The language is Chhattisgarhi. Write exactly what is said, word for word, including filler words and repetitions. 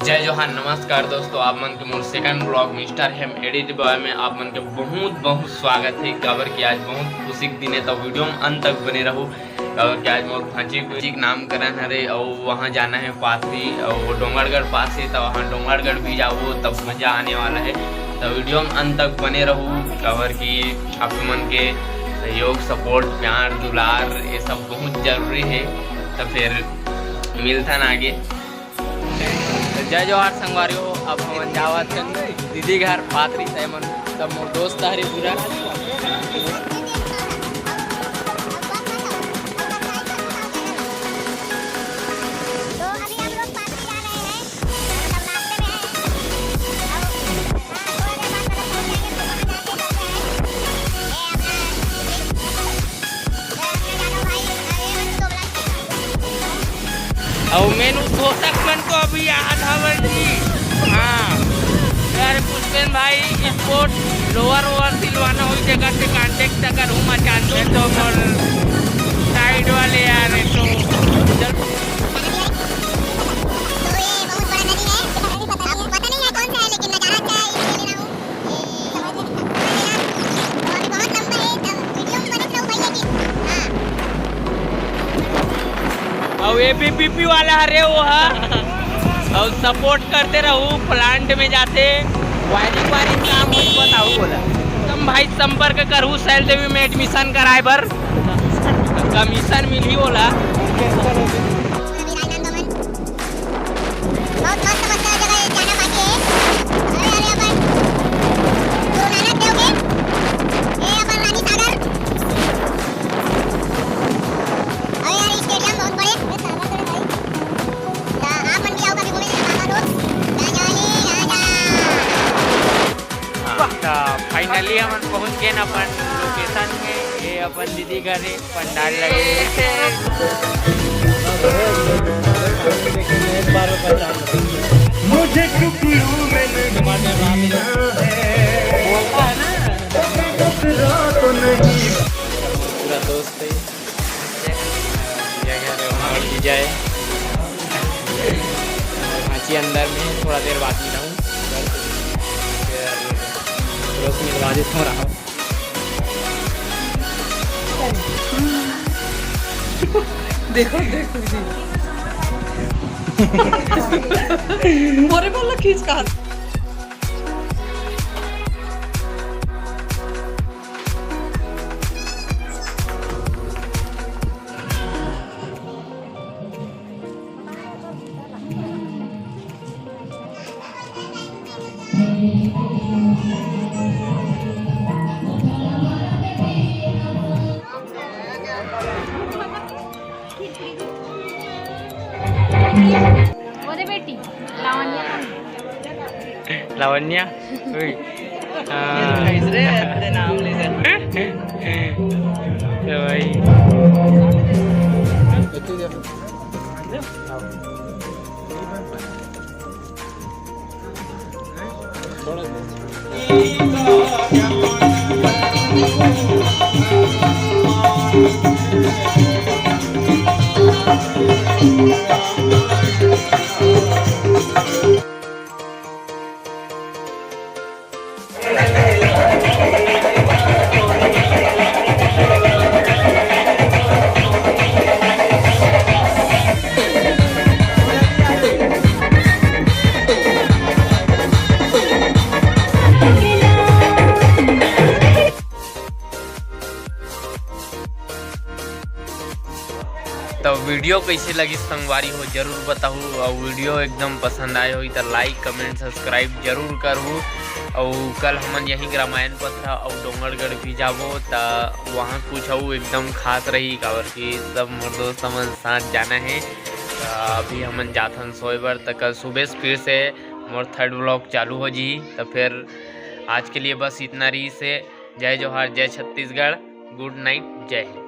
जय जोहार, नमस्कार दोस्तों, आप मन के मोर second vlog Mister Ham Edit Boy में आप मन के बहुत बहुत स्वागत है। काबर कि आज बहुत खुशी के दिन है, तो video में अंत तक बने रहू। काबर कि आज मोर भांची गुची के नामकरण हरे, और वहाँ जाना है पासी, और वो डोंगरगढ़ पासी, तो वहाँ डोंगरगढ़ भी जाबो, तब मजा आने वाला है। तो video में अंत तक बने रहू, काबर कि आप मन के सहयोग, support, प्यार, दुलार, ये सब बहुत जरूरी है। तो फिर मिलथन आगे। तो जय जोहार संगवारी हो, अब हमन जावत हन दीदी घर पातरी से, मन सब मोर दोस्त हरे पूरा। तो अभी हम लोग पातरी जा रहे हैं, मतलब रास्ते में हैं। अब, हाँ, थोड़ा देर बाद मतलब पहुंच जाएंगे, तो वहाँ जाके करते हैं। ये अपना अउ main उद्घोषक मन तो अभी याद हवन जी। हाँ यार, पुष्पेन भाई, sport lower over सिलवाना होई, जगह से contact अगर हूँ मचान से तो मोर side वाले यार, तो चल। तो ये बहुत बड़ा नदी है, पता नहीं है कौन सा है, लेकिन नजारा अच्छा है, इसलिए ना हूँ। अउ ये भी पीपी वाला हरे वो हा। अउ support करते रहू, plant में जाते wiring वायरिंग काम होई बताऊ बोला। तुम भाई संपर्क करहू शैल देवी में admission कराए बर, commission मिलही बोला। बहुत मस्त मस्त जगह जाना बाकी है। अरे, अरे, अपन गुरु नानक देव के, ये अपन रानी सागर। अरे यार, ये stadium बहुत बड़े। तो आप मन भी आओ कभी घूमे बाबा लोग। राजा रे, राजा। हाँ, तो finally हमन पहुँच गए न अपन location में। ये अपन दीदी घर है। पंडाल लगे। मुझे टुकड़ों में नहीं जीना है, टुकड़ा तो नहीं। पूरा दोस्त है। ये घर है, हमारा जीजा है। और भांची अंदर में, थोड़ा देर बाद मिलाऊँ। दोस्त मिलवा दे, थोड़ा। देखो, देखो जी। मोरे बोला खींच का। ओरे बेटी, लावण्या। लावण्या? उई। हाँ। कैसे रे? तेरे नाम ले सर। तो भाई। तो video कैसे लगिस संगवारी हो, जरूर बताहू। और video एकदम पसंद आए होई तो like, comment, subscribe जरूर करहू। और कल हमन यहीं रामायण पथरा और डोंगरगढ़ भी जाबो, तो वहाँ कुछ अउ एकदम खास रही, काबर कि सब मोर दोस्त हमन साथ जाना है। तो अभी हमन जाथन सोए बर, तो कल सुबह से फिर से मोर third vlog चालू हो जी। तो फिर आज के लिए बस इतना रही से। जय जोहार, जय छत्तीसगढ़, good night, जय हिंद।